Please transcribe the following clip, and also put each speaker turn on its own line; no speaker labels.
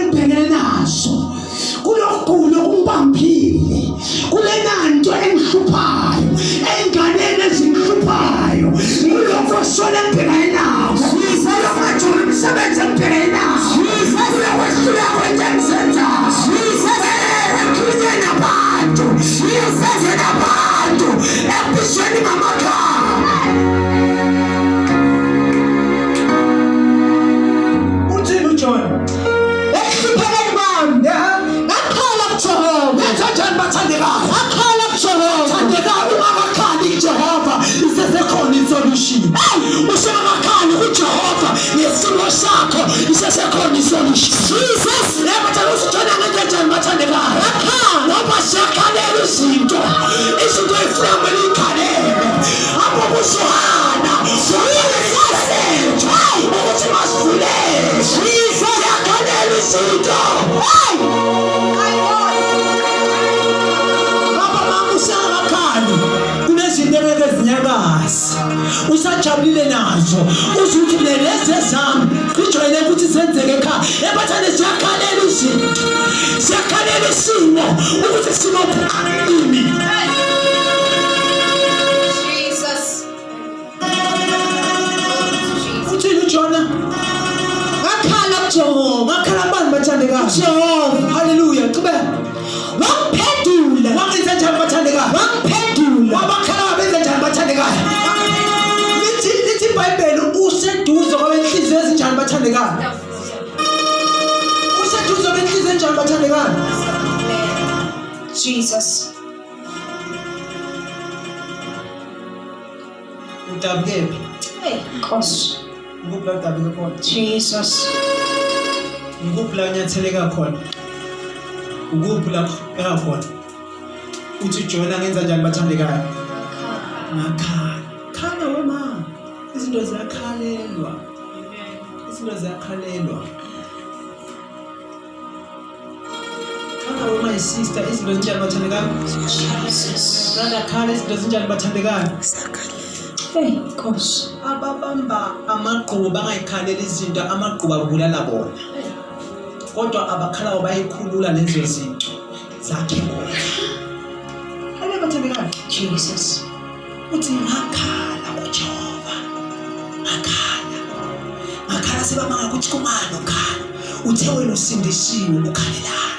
engibhekene naso, kulokugula okungibambile, kulenanto engihluphayo, ey'nganeni ezingihluphayo, kulokoswela engibhekane nako, kulokungajoli umsebenzi engibhekene nako, kulokwehluleka kwento engizenzayo, ekhulunywe nabantu, ngisenze nabantu, ekubizweni ngamagama.
Uthini uJohn?
Ekuhluphekeni kwami ngakhala kuJehova.
Nenza njani bathandekayo?
Ngakhala kuJehova.
Thandekayo ungakakhali kuJehova isesekhona isolution. Usengakakhali kuJehova ngesimo sakho isesekhona isolution.
Jesus.
Yebo thanda usithola ngenze njani bathandekayo?
Ngakhala.
Ngoba siyakhalela izinto. Izinto ezifuna kumele ikhalele. Apho kusuhana. Jesus. Ukuthi masivulele.
Jesus.
Siyakhalela izinto.
Hey.
Baba mama usengakakhali kunezinto engeke zinyakaze usajabulile nazo uze uthi mina lezi ezami zijwayele ukuthi zenzeke ekhaya ebathane siyakhalela izinto siyakhalela isimo ukuthi sinophumi
Jesus.
Uthini uJona?
Ngakhala kuJehova.
Ngakhala kubani bathandekayo?
Jehova.
Haleluya. Qhubeka.
Wangiphendula.
Wangenza njani bathandekayo?
Wangiphendula.
Wabakhala benza njani bathandekayo? Lithi lithi iBhayibheli useduze kwabenhliziyo ezinjani bathandekayo? Useduze kwabenhliziyo enjani bathandekayo?
Jesus.
Udabukephi?
Hey, Nkosi.
Ngikuphi la udabuke khona?
Jesus.
Ngikuphi la unyatheleka khona? Ukuphi la uqhubeka khona? Uthi Jona ngenza njani bathandekayo? Ngakhala. Khala wema. Izinto ziyakhalelwa. Izinto ziyakhalelwa. Khala wema my sister izinto ezinjani bathandekayo?
Jesus.
Brother khala izinto ezinjani bathandekayo?
Hey, Nkosi.
Ababamba amagqubu bangayikhaleli izinto amagqubu abulala bona. Kodwa abakhalayo bayikhulula lezo zinto zakhe bona. Khala bathandekayo.
Jesus.
Uthi ngakhala kuJehova. Ngakhala. Ngakhala sebamanga ukuthi kungani ukhala. Uthe wena usindisiwe ukhalelani?